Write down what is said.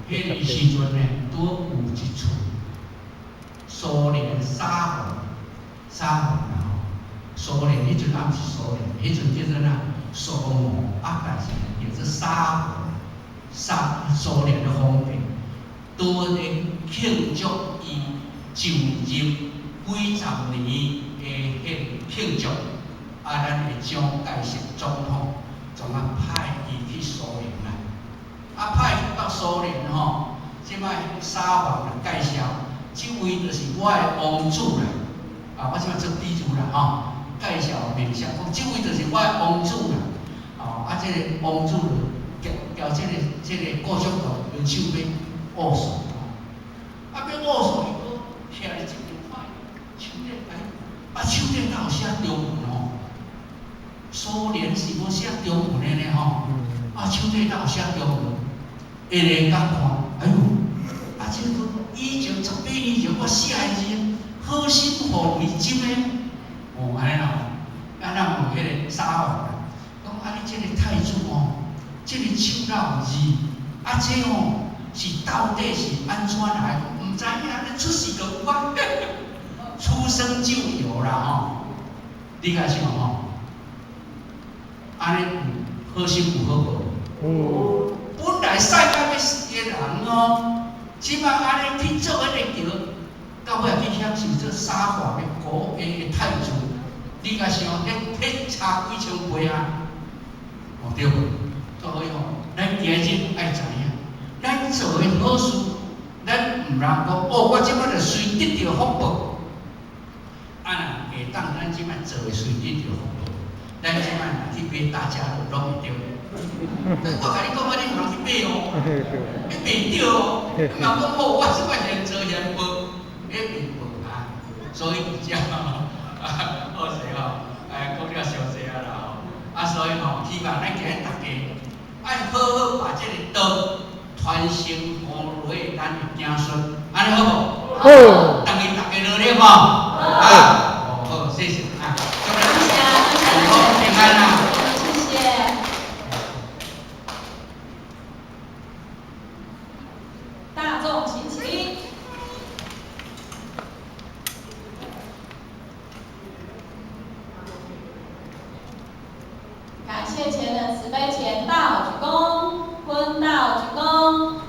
彼个時陣呢，拄有一次蘇聯沙皇，沙皇啦吼，蘇聯彼陣猶毋是蘇聯，彼陣叫做啥？蘇俄啊，但是叫做沙皇，沙蘇聯的皇帝，拄咧慶祝伊就任幾十年的彼个慶祝，啊，咱的蔣介石總統總啊派伊去蘇聯啦。啊，派去到蘇聯吼，這擺沙皇就介紹，這位就是我的王子啦。啊，我這擺做比喻啦吼，介紹面相講，這位就是我的王子啦。哦，啊，這个王子就交這個顧祝同用手欲握手，啊，欲握手，伊閣徛佇這邊看，手頂來，啊，手頂敢有寫中文哦？蘇聯是無寫中文的呢吼，啊，手頂敢有寫中文？一个甲看，哎喲，啊，這個以前18年前我寫的字，好心予為真的，哦，按呢咯，啊，咱問彼個沙皇啦，講啊，你這個太子哦，這個手哪有字？啊，這哦是到底是按怎來？毋知影，你出世就有啊，出生就有啦吼，你敢想吼？按呢有好心有好報。有。本來屎甲欲死的人哦，這擺按呢去做彼个橋，到尾去享受這沙皇的國的太子，你敢想？彼差幾千倍啊？哦對無？所以吼，咱今日愛知影，咱做的好事，咱毋通講哦，我這擺就隨得著福報。啊，若會當咱這擺做的隨得著福報，咱這擺若去買大家樂攏會著。我共你講啊，你毋通去買哦，你袂著哦。你若講哦，我這擺現做現報，彼袂報啊。所以佇遮好勢吼，哎，講了傷濟啊啦吼。啊，所以吼，希望咱今日大家愛好好把這個道傳承予落咱的子孫，按呢好無？好。逐家大家努力無？啊，好，謝謝啊。謝謝，好，平安啦。謝謝。大眾請起立。感謝前人慈悲，前道鞠躬，昏道鞠躬。